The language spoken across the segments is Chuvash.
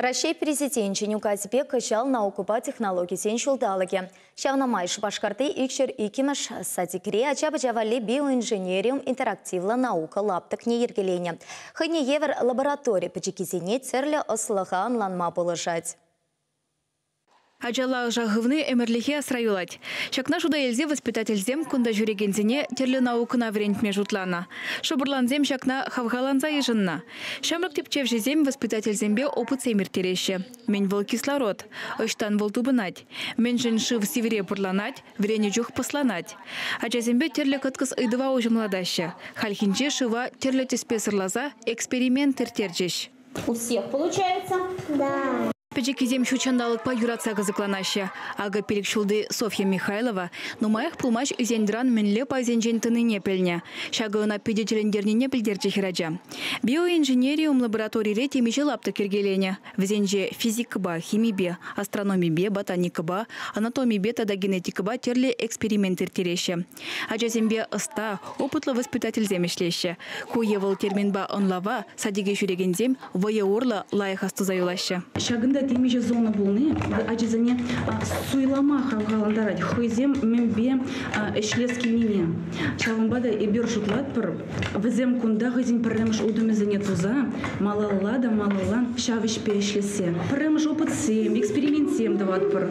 Раҫҫей Президенчӗн указӗпе кӑҫал наукӑпа технологисен ҫулталӑкӗ. Ҫавна май Шупашкарти 202-мӗш садикре ача-пӑча валли биоинженериум интерактивлӑ наука лаптӑкне йӗркеленӗ. Хӑйне евӗр лаборатори пӗчӗккисене тӗрлӗ ӑслӑха ӑнланма пулӑшать. Ачалла ӑша хывни ӗмӗрлӗхе асра юлать. Ҫакна шута илсе воспитательсем кунта ҫӳрекенсене тӗрлӗ наукӑна вӗрентме шутланӑ. Шӑпӑрлансем ҫакна хавхаланса йышӑннӑ. Ҫамрӑк тӗпчевҫӗсем воспитательсемпе опытсем ирттереҫҫӗ. Мӗн вӑл кислород? Ӑҫтан вӑл тупӑнать? Мӗншӗн шыв сивӗре пӑрланать, вӗреннӗ чух пӑсланать? Ачасемпе тӗрлӗ кӑткӑс ыйтӑва уҫӑмлатаҫҫӗ. Хальхинче шыва тӗрлӗ тӗспе сӑрласа эксперимент ирттерчӗҫ. У всех получается? Да. Пӗчӗккисем ҫут ҫанталӑкпа юратса кӑсӑкланаҫҫӗ. Акӑ пилӗк ҫулти Софья Михайлова нумаях пулмасть ӳсен-тӑран мӗнле пайсенчен тӑнине пӗлнӗ. Ҫакӑ ӑна питӗ тӗлӗнтернине пӗлтерчӗ хӗрача. Биоинженериум лабораторире темиҫе лаптӑк йӗркеленӗ. Вӗсенче физикӑпа, химипе, астрономипе, ботаникӑпа, анатомипе тата генетикӑпа тӗрлӗ эксперимент ирттереҫҫӗ. Ачасемпе ӑста, опытлӑ воспитательсем ӗҫлеҫҫӗ. Ку е вӑл терминпа ӑнлава садике ҫӳрекенсем вӑйӑ урлӑ лайӑх астуса юлаҫҫӗ. Ҫакӑнта темиҫе зона пулни ачасене суйлама хавхалантарать, хӑйсем мӗнпе ӗҫлес килнине. Ҫавӑнпа та эпир шутлатпӑр, вӗсем кунта хӑйсен пӗрремӗш утӑмӗсене туса малалла та малалла ҫав ӗҫпе ӗҫлессе. Пӗрремӗш опытсем, экспериментсем тӑватпӑр.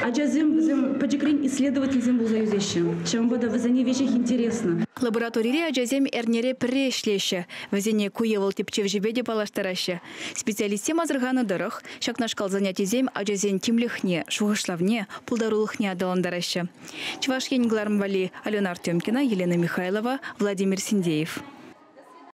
Ачасем вӗсем пӗчӗкрен исследовательсем пулса ӳсеҫҫӗ. Ҫавӑнпа та вӗсене веҫех интересно. Лабораторире ачасем эрнере пӗрре ӗҫлеҫҫӗ. Вӗсене ку е вӑл тӗпчевҫӗпе те паллаштараҫҫӗ. Специалистсем асӑрханӑ тӑрӑх, ҫакнашкал занятисем ачасен тимлӗхне, шухӑшлавне, пултарулӑхне аталантараҫҫӗ. Чӑваш Ен кӑларӑм валли Алена Артемкина, Елена Михайлова, Владимир Синдеев.